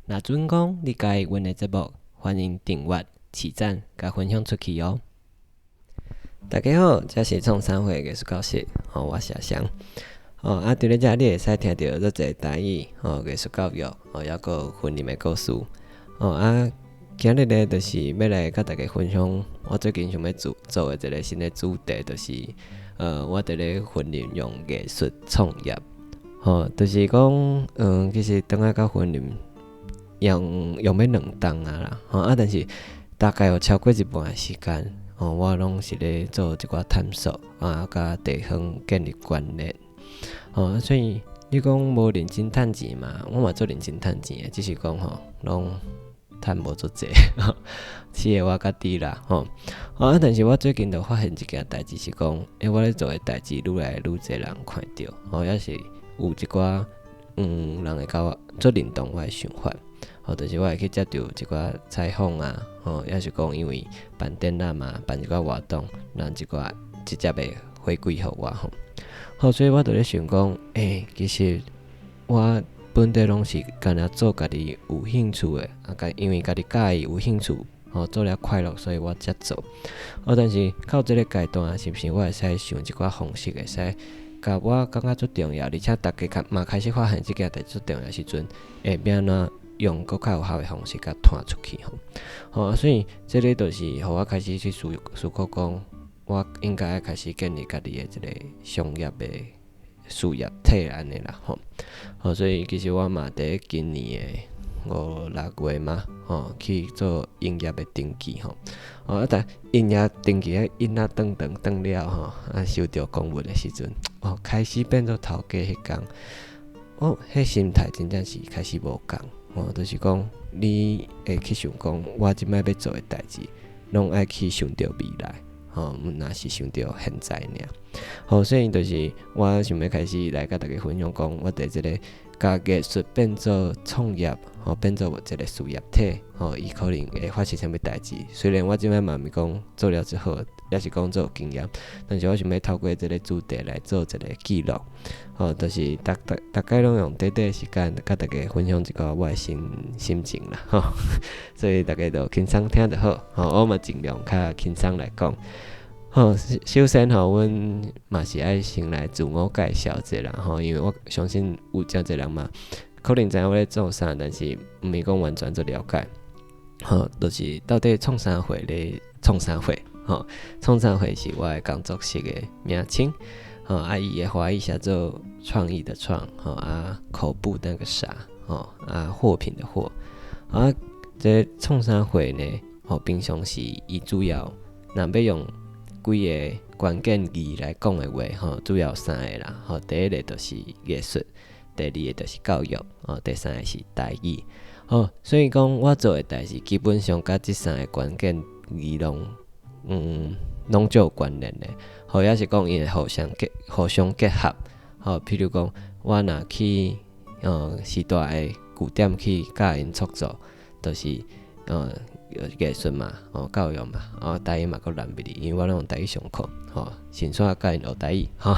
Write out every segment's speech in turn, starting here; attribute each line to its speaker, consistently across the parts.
Speaker 1: 若準講你佮意阮的節目，歡迎訂閱、賜讚、共分享出去哦。大家好，這是創啥貨藝術教室，吼，我是阿翔。哦，啊，佇咧遮你會使聽著足濟台語，吼，藝術教育，哦，抑閣有雲林的故事。哦，啊，今日咧就是欲來佮大家分享我最近想欲做做的一个新的主題，就是我佇咧雲林用藝術創業。吼，就是講，其實轉來到雲林用用欲2冬啊啦，吼啊，但是大概有超過一半的時間，吼，我攏是咧做一寡探索，啊，佮地方建立關聯。吼，所以你講無認真趁錢嘛，我嘛足認真趁錢的，只是講吼，攏趁無足濟，飼會我家己啦，吼。啊，但是我最近就發現一件代誌是講，欸，我咧做的代誌愈來愈濟人看著，吼，抑是有一寡人會佮我足認同我的想法，吼，就是我會去接著一寡採訪啊，吼，抑是講因為辦展覽啊，辦一寡活動，人一寡直接的回饋予我吼。好，所以我就咧想講，欸，其實我本底攏是干焦做家己有興趣的，啊，因為家己佮意有興趣，吼，做了快樂，所以我才做。哦，但是到這個階段，是毋是我會使想一寡方式，會使共我感覺足重要，而且逐家較嘛開始發現這件代誌足重要時陣，會欲按怎用閣較有效的方式共傳出去吼。吼，所以這个就是予我開始去思考講，我應該愛開始建立家己的一個商業的事業體按呢啦吼。吼，所以其實我嘛佇今年的五六月嘛，吼，去做營業的登記吼。哦，啊，但營業登記彼印啊轉轉轉了吼，啊，收著公文的時陣，哦，開始變做頭家彼工，哦，彼心態真正是開始無仝，吼，就是講你會去想講，我這擺欲做的代誌，攏愛去想著未來。吼，毋若是想著現在爾。吼，所以就是我想欲開始來佮大家分享講，我佇這个共藝術變做創業，吼，變做一個事業體，吼，伊可能會發生啥物代誌。雖然我這擺嘛毋是講做了之後，抑是講足有經驗，但是我想欲透過這个主題來做一個記錄，吼，就是逐擺攏用短短的時間，佮大家分享一寡我的心情啦，吼，所以大家就輕鬆聽就好，吼，我嘛盡量較輕鬆來講。吼，首先吼，阮嘛是愛先來自我介紹者啦，吼，因為我相信有誠濟人嘛，可能知影我咧做啥，但是毋是講完全足了解。吼，就是到底創啥貨咧創啥貨？吼，創啥貨是我的工作室的名稱。吼，啊，伊的華語寫做創意的創，吼啊，口部那個啥，吼啊，貨品的貨。啊，這創啥貨呢？吼，平常時伊主要若欲用幾个關鍵字來講的話，吼，主要有三个啦。吼，第一个就是藝術，第二个就是教育，吼，第三个是台語。吼，所以講我做的代誌基本上佮這三个關鍵字攏足有關聯的。吼，抑是講𪜶會互相結合。吼，譬如講，我若去師大的據點去教𪜶創作，就是藝術嘛，吼，教育嘛，哦，台語嘛閣連入去，因為我攏用台語上課，吼，順紲教𪜶學台語，吼，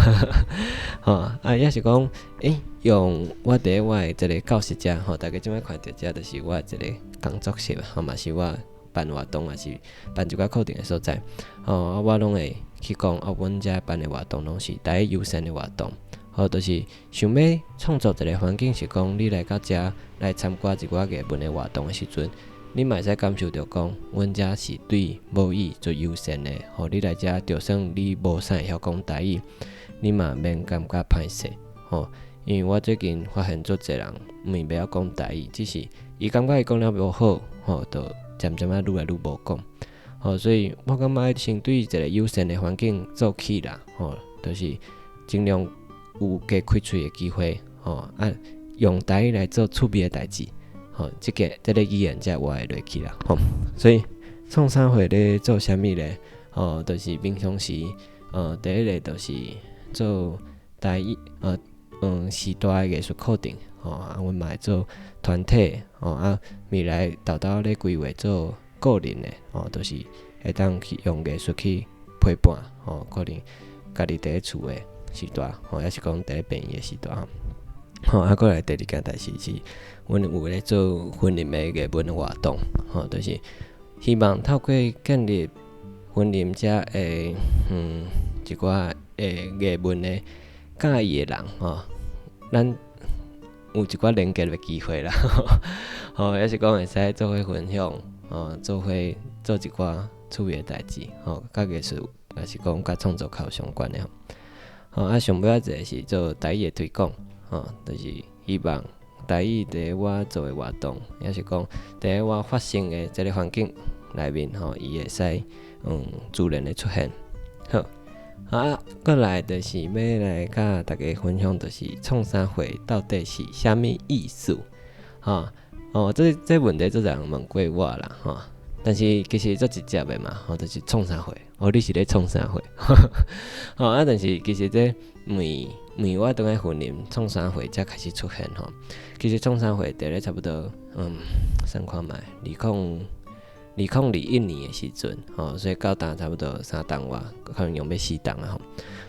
Speaker 1: 吼，啊，抑是講，欸，用我佇我的這个教室遮，吼，大家這擺看著遮就是我的一个工作室，吼，嘛是我辦活動，抑是辦一寡課程的所在，吼，啊，我攏會去講，啊，阮遮辦的活動攏是台語優先的活動，吼，就是想欲創造一个環境，是講你來到遮來參加一寡藝文的活動的時陣，你嘛會使感受著講，阮遮是對母語做優先的，吼，你來遮就算你無啥會曉講台語，你嘛免感覺歹勢，吼，因為我最近發現足濟人毋是袂曉講台語，只是伊感覺伊講了無好，吼，就漸漸仔愈來愈無講，吼，所以我感覺愛先對一个友善的環境做起啦，吼，就是盡量有加開喙的機會，吼，啊，用台語來做趣味的代誌。吼，這个語言才活會落去啦，吼，所以創啥貨咧做啥物咧？吼，就是平常時，第一个就是做台語，師大的藝術課程，吼，啊，阮嘛會做團體，吼，啊，未來沓沓咧規劃做個人的，吼，就是會當去用藝術去陪伴，吼，可能家己佇咧厝的時段，吼，抑是講佇咧病院的時段。吼，啊，閣來第二件代誌是，阮有咧做雲林的藝文活動，吼，就是希望透過建立雲林遮的一寡的藝文的佮意的人，吼，咱有一寡連結的機會啦，吼，抑是講會使做伙分享，吼，做伙做一寡趣味的代誌，吼，佮藝術，抑是講佮創作較有相關的吼。吼，啊，上尾仔一個是做台語的推廣，吼，就是希望台語佇我做的活動，抑是講佇我發生的這個環境內面，吼，伊會使自然的出現。好，啊，閣來就是欲來佮大家分享，就是創啥貨到底是啥物意思？吼，哦，這問題足濟人問過我啦，吼，但是其實足直接的嘛，吼，就是創啥貨，哦，你是咧創啥貨？吼，啊，但是其實這問問我轉來雲林創啥貨才開始出現吼。其實創啥貨佇咧差不多，算看覓，2021年的時陣，吼，所以到今差不多3冬外，可能用欲4冬啊吼。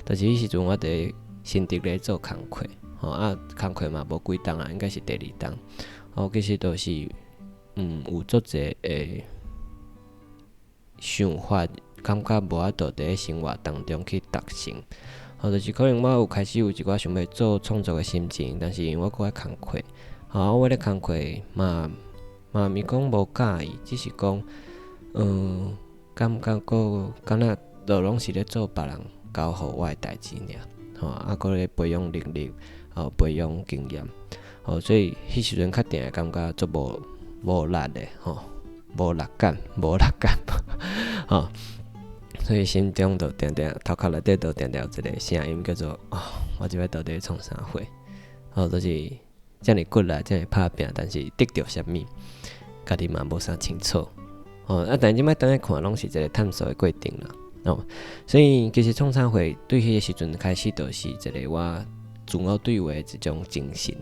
Speaker 1: 但是彼時陣我佇新竹咧做工課，吼，啊，工課嘛無幾冬啊，應該是第二冬。吼，其實都是，有足濟的想法，感覺無法度佇咧生活當中去達成。吼，就是可能我有開始有一寡想欲做創作的心情，但是因為我閣愛工課，吼，我咧工課嘛嘛毋是講無佮意，只是講，感覺閣敢若都攏是咧做別人交予我的代誌爾，吼，啊，閣咧培養能力，吼，培養經驗，吼，所以彼時陣較定會感覺足無無力的，吼，無力感，無力感，吼。所以心中就定定頭殼內底就定定有一個聲音叫做：哦，我這擺到底創啥貨？吼，就是遮爾骨力，遮爾拍拚，但是得著啥物，家己嘛無啥清楚。吼，啊，但這擺轉來看，攏是一個探索的過程啦。哦，所以其實創啥貨對彼個時陣開始，就是一個我自我對話的一種精神。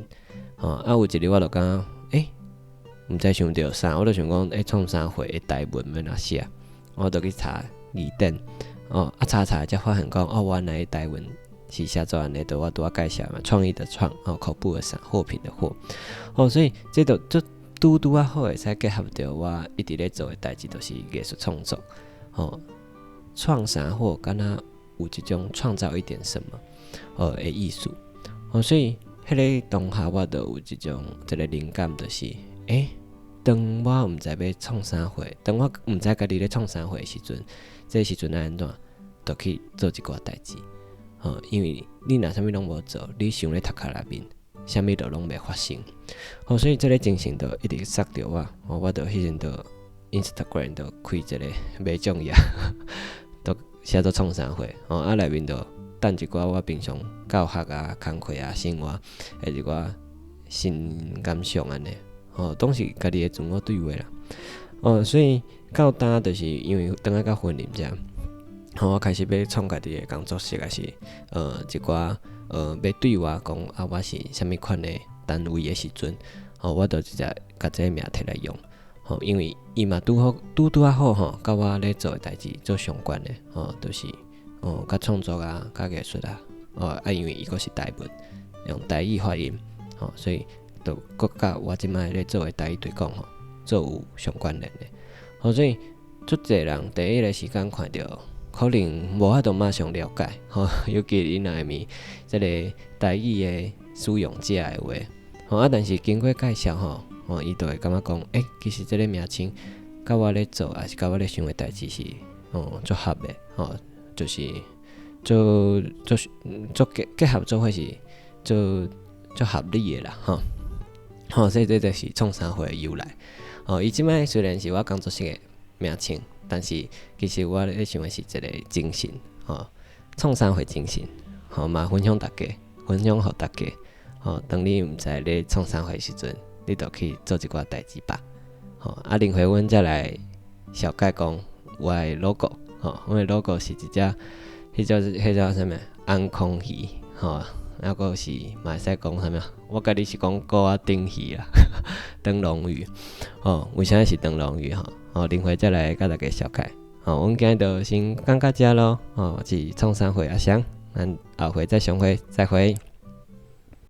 Speaker 1: 吼，啊，有一日我就感覺，欸，毋知想著啥，我就想講，欸，創啥貨的台文欲按怎寫？我就去查字典，哦，啊查查才發現講，哦，原來台文是寫做按呢，就我拄仔介紹嘛，創意的創，哦，口部的啥，貨品的貨，哦，所以這就足拄拄仔好會使結合著我一直咧做的代誌，就是藝術創作，吼，創啥貨，敢若有這種創造一點什麼，哦的意思，哦，所以彼个當下我就有這種一個靈感，就是，欸，當我毋知欲創啥貨，當我毋知家己咧創啥貨的時陣，這時陣愛按怎，就去做一寡代誌，吼，因為你若啥物攏無做，你想咧頭殼內面，啥物都攏袂發生，吼，所以這個精神就一直束著我，吼，我就彼陣就 Instagram 就開一個賣獎頁，就寫做創啥貨，吼，啊內面就等一寡我平常教學啊、工課啊、生活的一寡新感想按呢。吼，攏是家己的自我對話啦。哦，所以到今就是因為轉來到雲林遮，吼，我開始欲創家己的工作室，抑是一寡欲對外講啊，我是啥物款的單位的時陣，吼，我就直接共這个名提來用，吼，因為伊嘛拄好拄拄仔好吼，佮我咧做的代誌做相關的，吼，就是哦，佮創作啊，佮藝術啊，哦，啊，因為伊閣是台文，用台語發音，吼，所以就閣佮我這擺咧做的台語推廣吼，做有相關聯的，吼，所以足濟人第一个時間看著，可能無法度馬上了解，吼，尤其你若毋是這个台語的使用者的話，吼，啊，但是經過介紹吼，吼，伊就會感覺講，欸，其實這个名稱佮我咧做，抑是佮我咧想的代誌是，哦，足合的，吼，就是做做做結結合做伙是做足合理的啦，吼。吼，所以這就是創啥貨的由來。吼，伊這擺雖然是我工作室的名稱，但是其實我咧想的是一個精神，吼，創啥貨精神，吼嘛分享大家，分享予大家。吼，當你毋知咧創啥貨時陣，你就去做一寡代誌吧。吼，啊，另外阮再來小解講我的 logo，吼，阮的 logo 是一隻，彼隻彼隻啥物鮟鱇魚，吼。抑閣是嘛會使講啥物？我家己是講鼓仔頂魚啦，燈籠魚。吼，為啥是燈籠魚？吼，吼，另外再來佮大家紹介。吼，阮今日就先講到遮囉。吼，我是創啥貨阿翔，咱後回再相會，再會。